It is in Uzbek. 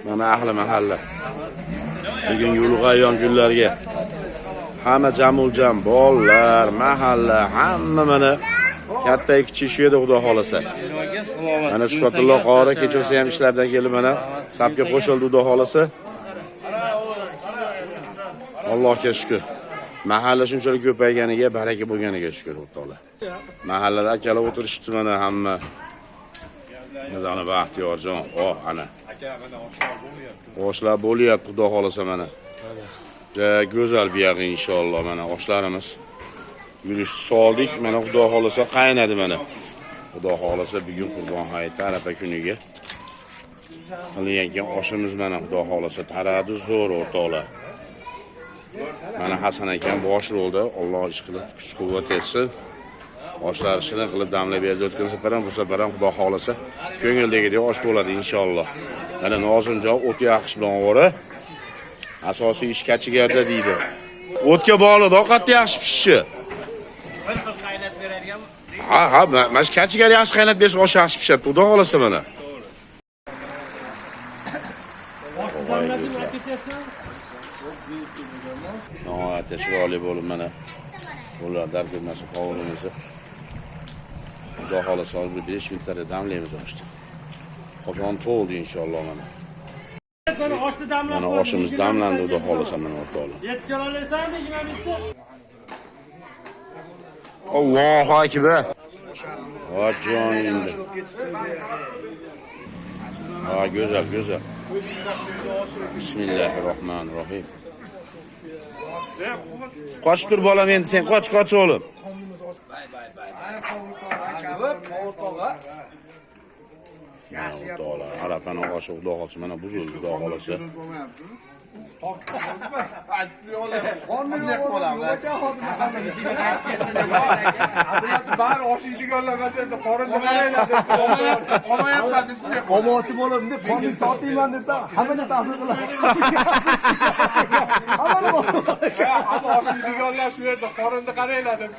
Mana ahli mahalla. Bugungi ulug' kunlarga hamma jamuljam bolalar, mahalla, hamma mana katta kichik shu yerda xudo xolasa. Mana Shuhratullo qori kechasi ham ishlardan kelib mana safga qo'shildi xudo xolasa. Allohga shukr. Mahalla shunchalik ko'payganiga, baraka bo'lganiga shukr o'rtoqlar. Mahallada akalar o'tirishibdi mana hamma. Ana Baxtiyorjon, oh ana. Oshlar bo'lyapti xudo xolasa mana. Juda go'zal buyog'i inshaalloh mana oshlarimiz. Yurish soldik, mana xudo xolasa qaynadi mana. Xudo xolasa bugun Qurbon hayiti Arafa kuniga qilingan oshimiz mana xudo xolasa taradi zo'r o'rtoqlar. Mana Hasan akam bosh rolda, Alloh ish qilib kuch quvvat bersin. Oshlar shirin qilib damlab berdi o'tgan safar ham, bu safar ham xudo xolasa ko'ngildagidek osh bo'ladi inshaalloh. Mana Nozimjon o't yaxshi bilan ovora. Asosiy ish kachigarda deydi. O'tga bog'liq, ovqatni yaxshi pishishi. Bir xil qaynab beradigan. Ha, ha, mana shu kachigar yaxshi qaynab bersa osh yaxshi pishadi. Xudo xolasa mana. Nihoyatda chiroyli bo'lib mana ular dard ko'rmasin qovunimizni. Xudo xolasa hozir 5 minutlarda damlaymiz oshni. Qozon to'ldi inshaalloh mana. Mana oshni damlab Mana qo'ydim. oshimiz damlandi xudo xolasa mana o'rtoqlar. Yetib kela olasanmi 20 minutda? Allohu akbar. Va joningni. Ha, go'zal, go'zal. Bismillahirrohmanirrohim. Qochib tur bolam endi sen, qoch, qoch o'g'lim. Mana o'rtoqlar, Arafani oshi xudo xohlasa mana buzildi xudo xohlasa. Bari osh yeydiganlar masalan qorinni qaranglar. Olmoqchi bo'lib, deb qoningizni tortayman desa, hammaga ta'sir qiladi. Hammani Hamma osh yeydiganlar shu yerda qorinni qaranglar deb.